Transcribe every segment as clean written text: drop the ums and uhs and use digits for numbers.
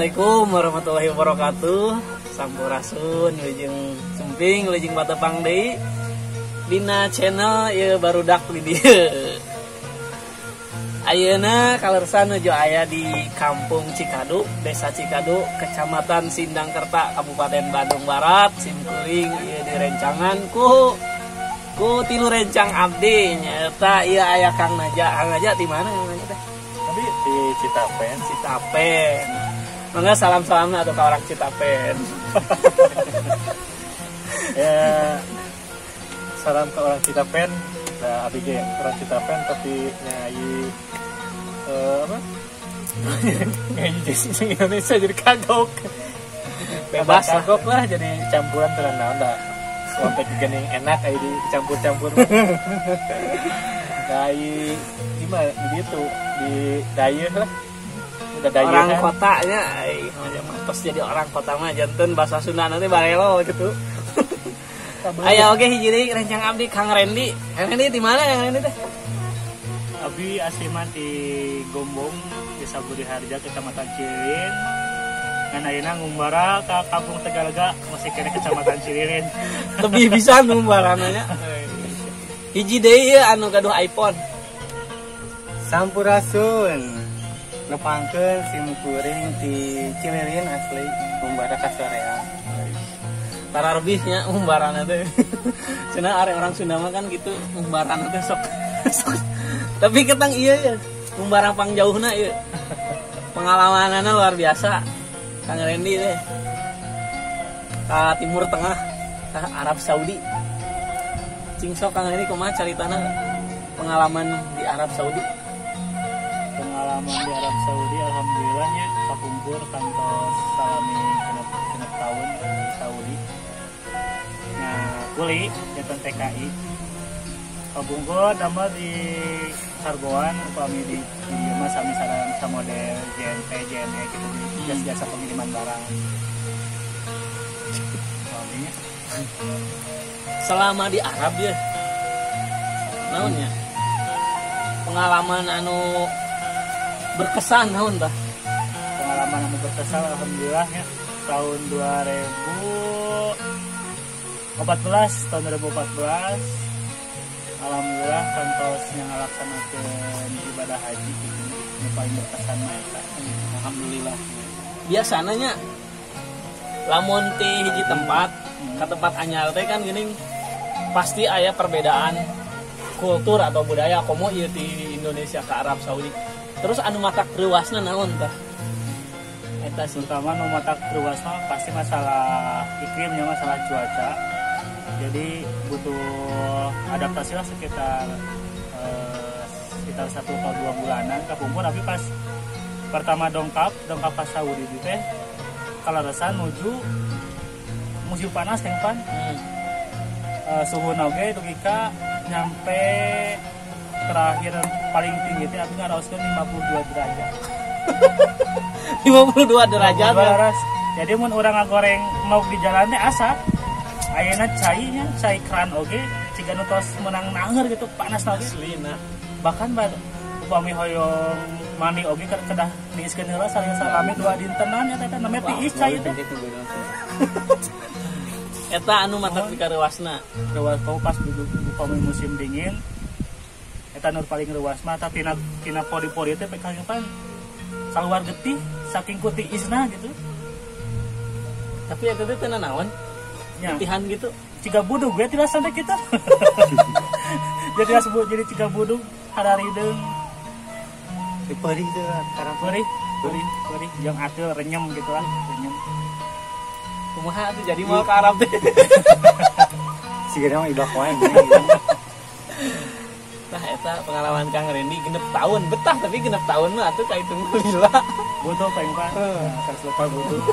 Assalamualaikum warahmatullahi wabarakatuh. Sampurasun, wilujeng sumping, wilujeng patepang deui dina channel ieu barudak di dieu. Ayeuna kalersan nuju aya di Kampung Cikadu, Desa Cikadu, Kecamatan Sindangkerta, Kabupaten Bandung Barat. Simkuring ieu direncangan ku tilu rencang abdi, nyaeta ieu aya Kang Naja. Kang Naja di mana Kang Naja teh? Tadi di Citapen. Citapen. Mangga salam-salamna atuh ka orang Citapen. Ya, salam ke orang Citapen. Nah, abdi ge orang Citapen tapi nyai apa? Nyai jadi Indonesia jadi kagok. Bebas lah. Kagok lah, jadi campuran tenan naon da. Sampai juga yang enak aya dicampur-campur. Dai gimana begitu di dayeuh lah. Udah dayeuh orang kan. Kotanya ai tos jadi orang kota mah janten bahasa Sunda nanti barelo gitu. Aya oge hiji deui rencang abdi Kang Rendi. Kang Rendi di mana Kang Rendi teh? Abi asli mah di Gombong, Desa Budiharja, Kecamatan Cililin. Ngan ayeuna ngumbara ka Kampung Tegalega, masih kene Kecamatan Cililin. Lebih bisa ngumbarana nya. Hiji deui ieu anu gaduh iPhone. Sampurasun. Nepangkeun simkuring di Cililin asli ngumbara ka Sorea. Tararbihnya ngumbarana teh. Cenah are orang Sunda mah kan gitu ngumbarana teh sok. Sok. Tapi ketang ieu ya, ngumbara pangjauhna ieu. Pengalamanana luar biasa. Kang Rendi teh. Ka Timur Tengah, ka Arab Saudi. Cing sok Kang Rendi kumaha caritana pengalaman di Arab Saudi? Pengalaman di Arab Saudi alhamdulillahnya kapungkur kantos salami genep tahun di Saudi. Nah, kuli janten TKI. Kapungkur damel di kargoan upami di dieu mah sami sareng samodel JNT, JNE gitu, jasa-jasa pengiriman barang. Suaminya selama di Arab ya, naonnya pengalaman anu berkesan naon tah? Pengalaman anu berkesan alhamdulillah ya tahun 2014, tahun 2014 alhamdulillah kantos yang ngalaksanakeun ibadah haji gitu. Nu paling berkesan mah eta. Alhamdulillah. Biasanya lamun ti hiji tempat ke tempat anyar teh kan geuning pasti aya perbedaan kultur atau budaya komo ieu ti Indonesia ke Arab Saudi. Terus anu matak reuasna naon tah? Eta sih. Terutama nu matak reuas mah pasti masalah iklimnya, masalah cuaca. Jadi butuh adaptasi lah sekitar 1 atau 2 bulanan kapungkur. Tapi pas pertama dongkap pas Saudi itu teh kaleresan nuju musim panas kan pan. Suhu oge dugi ka nyampe terakhir paling tinggi teh abi ngaraoskeun 52 derajat. 52 derajat. 52. Jadi mun urang ngagoreng mauk di jalan teh asap. Ayeuna cai nya, cai kran oge ciga nu tos meunang nanger gitu, panas oge. Aslina. Bahkan upami hoyong mandi oge kedah diiskeun heula salami 2 dintenan eta teh namanya tiis cai teh. Eta anu matak pikareuasna. Reuas kau pas upami musim dingin. Eta nu paling reuas mah tapi tina pori-pori teh pan kaluar getih saking ku tiisna gitu. Tapi eta teh teu nanaon? Getihan gitu. Ciga budug we tidak sampai kita. Jadi jadi ciga budug hararideung. Perih teh karang perih, perih jeung ateul renyem gitu lah, renyem. Kumaha atuh jadi mau ke Arab teh. Sigana mah ibak wae. Tah eta pengalaman Kang Rendi genep tahun betah tapi genep tahun mah atuh kahitung lila. Butuh paling Pak. Harus lupa butuh.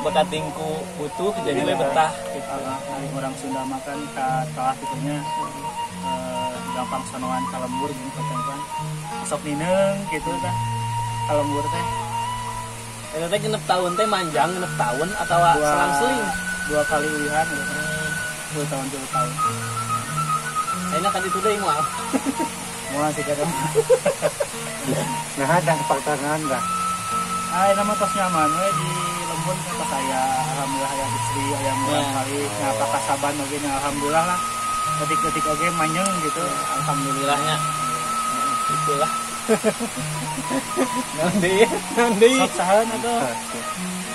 Bekating ku butuh jadi we betah gitu. Ari orang Sunda makan ka kalah kitunya gampang sonoan ka lembur gitu kan. Sok nineung gitu tah. Ka lembur teh. Eta teh genep tahun teh manjang genep tahun atawa selang-seling 2 kali ulihan gitu. 2 tahun 2 tahun. Ayeuna kan itu deui moal. Moal sih kadang. Nah, ada faktor naon dah? Ayeuna mah tos nyaman we di lembur tos aya alhamdulillah aya istri aya murang kali ngapa kasaban oge nya alhamdulillah lah. Detik-detik oge manyeng gitu alhamdulillahnya. Itulah. Naon deui? Sok saheun atuh.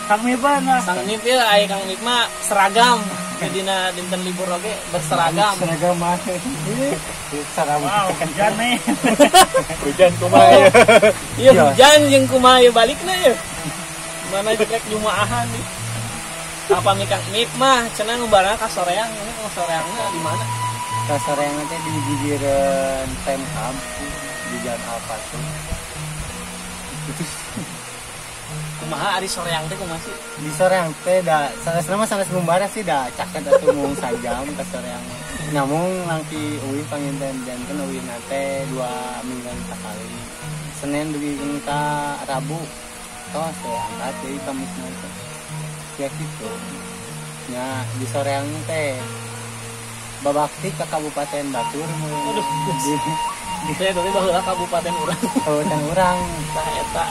Kang Mipan lah. Kang Mip ya, aya Kang Mip mah seragam. Dina dinten libur oge berseragam. Seragam mah. Seragam. Wow, hujan nih. Hujan kumaha ya. Iya, hujan jeung kumaha ya balikna ya. Mana jelek jumaahan nih. Apa mi Kang Mip mah cenah ngumbarna ka soreang, ini ka soreangna di mana? Ka soreangna teh di gigireun Pemkab di Jalan Alpatu. Itu kumaha ari soreang teh kumaha sih? Di soreang teh da sanesna mah sanes ngumbara sih da caket atuh mung sajam ka soreang. Namung langki eueuh panginten janten eueuhna teh 2 mingguan sakali. Senin dugi ka Rabu tos teh angkat deui Kamisna teh. Ya gitu. Nya di soreang teh babakti ka Kabupaten Batur. Aduh. Di teh tadi baheula kabupaten urang. Kabupaten urang tah eta.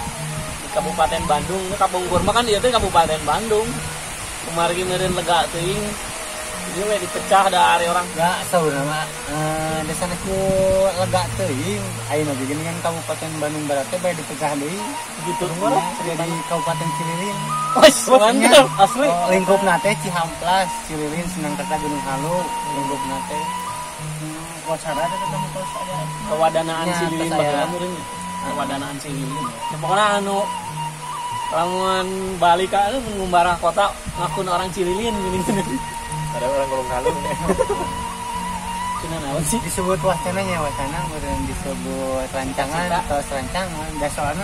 Kabupaten Bandung, Kapungkur mah kan ieu teh Kabupaten Bandung. Kumargi meureun lega teuing. Ieu we dipecah da ari orang. Da saurna mah desana ku lega teuing. Ayeuna ge geuningan Kabupaten Bandung Barat teh bae dipecah deui. Gitu. Jadi Kabupaten Cililin. Wes, mantap. Asli. Lingkupna teh Cihamplas, Cililin, Sindangkerta, Gunung Halu, lingkupna teh. Wacara teh ketemu tos aya. Kewadanaan Cililin baheula meureun. Kewadanaan Cililin. Ya pokona anu lamun balik ka ngumbarah kota ngakun orang Cililin gini. Ada orang Gunung Halu. Cenah naon sih? Disebut wacananya wacana kemudian disebut rancangan atau serancangan. Da soalna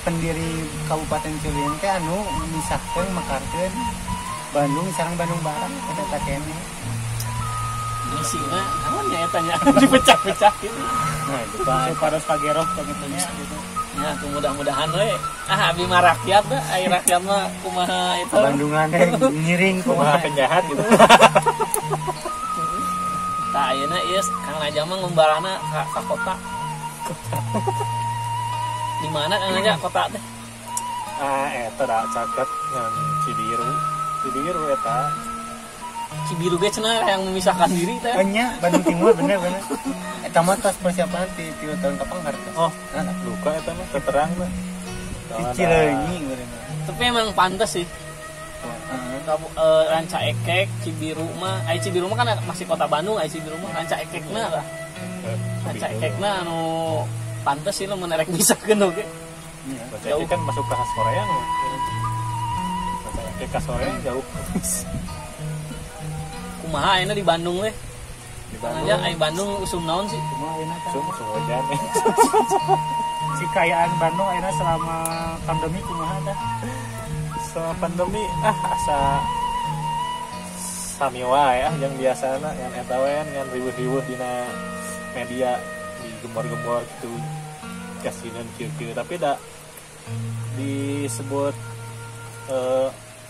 pendiri Kabupaten Cililin teh anu misahkeun mekarkeun Bandung sareng Bandung Barat eta keneh. Misina naon nya eta nya dipecah-pecah gitu. Nah, itu Pak supados pageroh pangitunya gitu. Ya, mudah-mudahan we. Ah, abi mah rakyat da, ai rakyat mah kumaha itu. Bandungan teh ngiring kumaha penjahat gitu. Tah ayeuna ieu Kang Naja mah ngumbarana ka kota. Di mana Kang Naja kota teh? Ah, eta da caket ngan Cibiru. Cibiru eta. Cibiru ge cenah yang memisahkan diri teh. Nya, Bandung Timur bener bener. Eta mah tos persiapan ti 3 tahun kapangkar. Oh, luka eta mah terang mah. Di Cileunyi meureun. Tapi emang pantes sih. Ranca Ekek, Cibiru mah, ai Cibiru mah kan masih kota Bandung, ai Cibiru mah Ranca Ekekna lah. Ranca Ekekna anu pantes sih lamun erek misahkeun oge. Ranca Ekek kan masuk ke Soreang. Ranca Ekek ka Soreang jauh. Kumaha ayeuna di Bandung we? Di Bandung. Aja ai Bandung usum naon sih? Kumaha ayeuna teh? Usum hujan. Si kayaan Bandung ayeuna selama pandemi kumaha tah? Selama pandemi asa sami wae yang biasana yang eta we ngan riweuh-riweuh dina media digembor-gembor gitu. Kasinan kieu-kieu tapi da disebut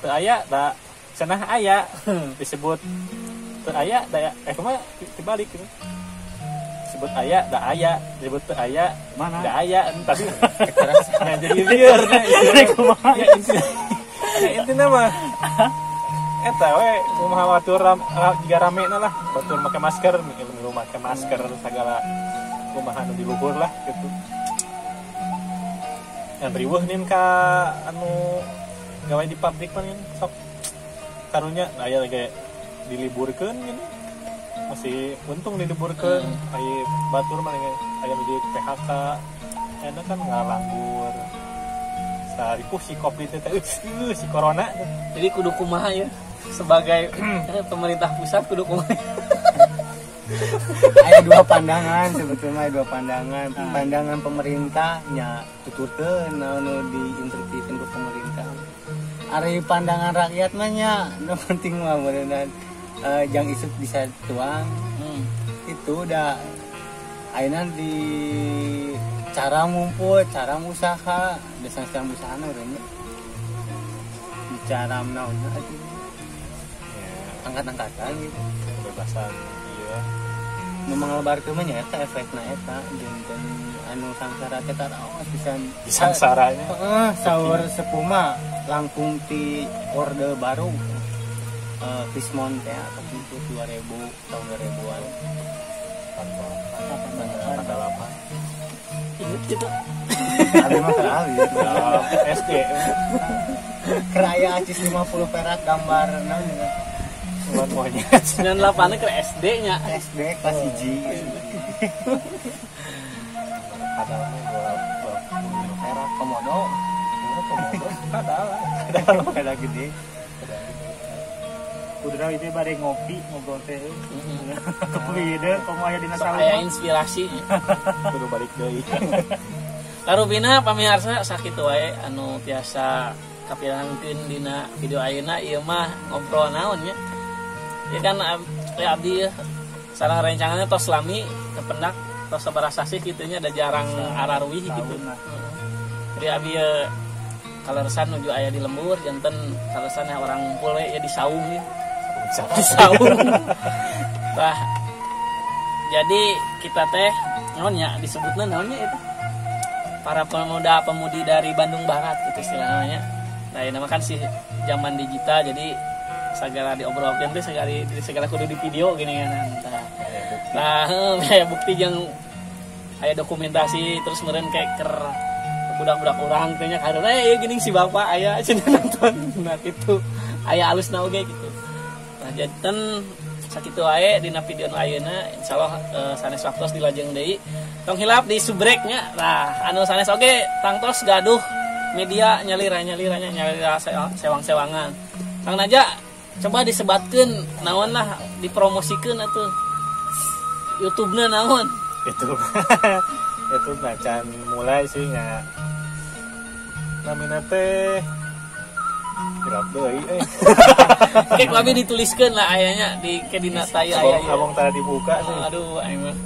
teu aya da cenah aya disebut teu aya da kumaha dibalik gitu. Disebut aya da aya, disebut teu aya mana da aya tapi nah jadi lieur kumaha ya intina mah eta we kumaha batur jiga ramena lah batur make masker milu make masker sagala kumaha nu di luhur lah gitu. Yang riweuh nin ka anu gawe di pabrik mah nin sok karunya nah aya lagi diliburkeun gini masih untung diliburkeun aya batur mah aya nu di PHK enak kan ngalanggur saripuh si Covid teh si corona. Jadi kudu kumaha ya sebagai pemerintah pusat kudu kumaha. Ada dua pandangan sebetulnya, ada dua pandangan. Pandangan pemerintah nya tuturkeun naon nu diinstruksikeun ku pemerintah. Ari pandangan rakyat mah nya nu penting mah beuneunan jang isuk bisa tuang. Itu udah ayeuna di cara ngumpul, cara usaha, desa sekarang usahana urangnya. Di cara naonna atuh. Ya, angkat-angkatan gitu. Kebebasan iya. Memang lebar teu mah nya eta efekna eta janten anu sangsara teh taraos pisan. Sangsaranya. Heeh, saur sepuh mah langkung ti Orde Baru. Krismon teh kapungkur 2000 tahun 2000-an. 88. Ingat gitu. Abi mah keur abi. SD. Keraya acis 50 perak gambar naon ya. Cuman monyet. 98 ke SD nya. SD kelas 1. Padahal mah gua perak komodo. Komodo padahal. Padahal gede. Kuduna itu bade ngopi ngobrol teh. Kepiye deui komo aya dina Sok aya inspirasi. Kudu balik deui. Tarupina pamirsa sakitu wae anu tiasa kapirangkeun dina video ayeuna ieu mah ngobrol naon nya. Ya kan ya abdi sareng rencangannya tos lami kependak tos sabaraha sasih kitu nya da jarang araruih gitu. Jadi abdi kaleresan nuju aya di lembur janten kaleresan orang ngumpul we ya di saung ya. Di saung. Tah jadi kita teh naon nya disebutna naon nya itu para pemuda-pemudi dari Bandung Barat gitu istilahnya. Nah, ini mah kan sih zaman digital jadi segala diobrolkeun teh segala kudu di video gini kan. Nah, aya bukti jeung aya dokumentasi terus meureun kayak ker budak-budak urang teh nya karena ieu geuning si bapak aya cenah nonton. Nah kitu. Aya alusna oge gitu. Nah, janten sakitu wae dina video nu ayeuna insyaallah sanes waktos dilajeng deui. Tong hilap di subreknya. Nah, anu sanes oge tangtos gaduh media nyalira-nyaliranya nyalira sewang-sewangan. Kang Naja coba disebatkeun naon lah dipromosikeun atuh. YouTube-na naon? Itu macan mulai sih nya. Namina teh hilap deui euy. Kayak kami dituliskeun lah ayanya di ke dina taya aya. Abong tara dibuka sih. Aduh aing mah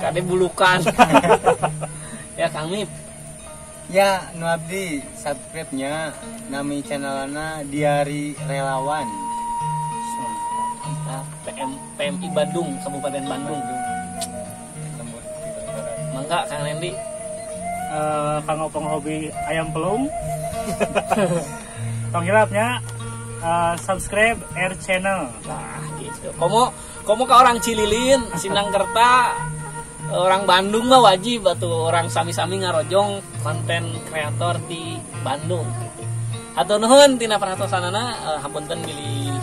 kade bulukan. Ya Kang Mip. Ya, nu abdi subscribe-nya nami channelna Diari Relawan. Mantap. PMI Bandung, Kabupaten Bandung. Lembur di Bandung Barat. Mangga Kang Randy. Kang Opong hobi ayam pelung. Tong hilapnya subscribe R Channel. Nah, gitu. Komo ke orang Cililin, Sindangkerta, orang Bandung mah wajib atuh orang sami-sami ngarojong konten kreator di Bandung gitu. Hatur nuhun tina perhatosanana, hapunten bilih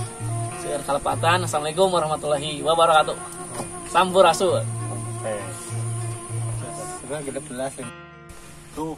seueur kalepatan. Assalamualaikum warahmatullahi wabarakatuh. Sampurasun. Sebenarnya gede belas. Tuh.